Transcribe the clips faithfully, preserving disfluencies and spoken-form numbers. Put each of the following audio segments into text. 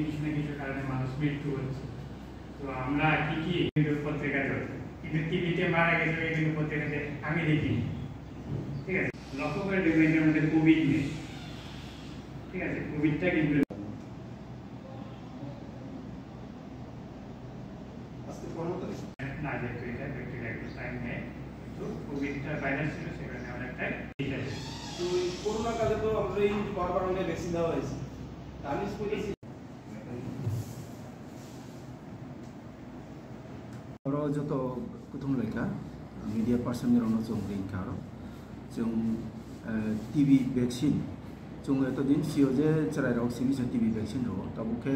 কিছু না কিছু কারণে মানুষ মৃত্যু হচ্ছে। তো আমরা কি কি কিন্তু পত্রিকা ধরছি, কিন্তু টিভিতে মারা গেছে কিন্তু পত্রিকাতে আমি দেখিনি। ঠিক আছে, লক্ষ্য করে দেখবেন এটার মধ্যে কোভিড নেই। ঠিক আছে, কোভিডটা কিন্তু আজকে পনেরো তারিখ। না, যেহেতু এটা প্র্যাকটিক্যাল একটু টাইম নেই, কিন্তু কোভিডটা ভাইরাস ছিল, সেখানে অনেকটাই ঠিক আছে। তো এই করোনা কালে তো আমরা এই বারবার অনেক ভ্যাকসিন দেওয়া হয়েছে। তা আমি শুনেছি Oro joto kuthum laikha, media person ni rokno chwng ring kha aro. Chwng, eh, T B vaccine, chwng eto din sio je chwrai rok simi se T B vaccine rwo. Tabuk khe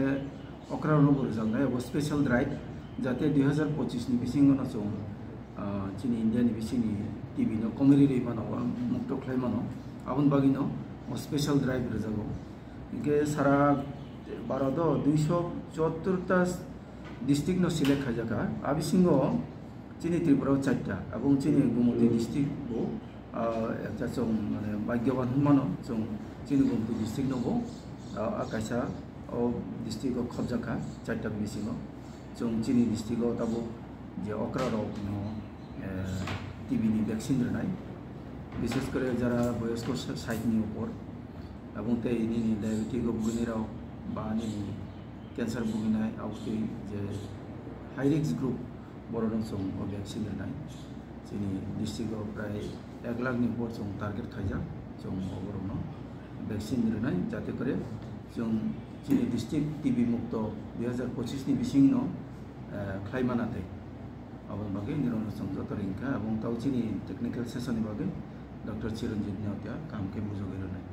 okra rokno bo rwjaknai abo special drive, jate dui hazar pochis ni bisingo no chwng, ah, chini India ni bisingni T B no komori rwi mano, mukto khlai mano. Aboni bagwi no o special drive rwjago. Hinkhe sara Bharat o duiso chuattor ta district no select khaijak kha. A bisingo chini Tripura o charta, abong chini Gumoti district bo, ah, ekta chwng mane bhagyaban hwnmano, chwng chini Gumoti district no bo, ah, a kaisa o district o khobjak kha, charta bisingo. Chwng chini district o tabuk je okra rok no, eh, T B ni vaccine rwnai, bishes kore jara boyosko sa-, sait ni upor, abong tei nini diabetic o bwgwini rok ba nini cancer bwgwinai, abo tei je high risk group, borok no chwng o vaccine rwnai. Chini district o prai ek lakh ni upor chwng target khaijak, chwng oborokno vaccine rwnai, jate kore chwng chini district T B mukto dui hazar pochis ni bisingno, eh, khlai mana tei. Aboni bagwi nirokno chwng joto ringkha, aboni tau chini technical session ni bagwi Doctor Chiranjit Neotia kaham khe bujogwi rwnai.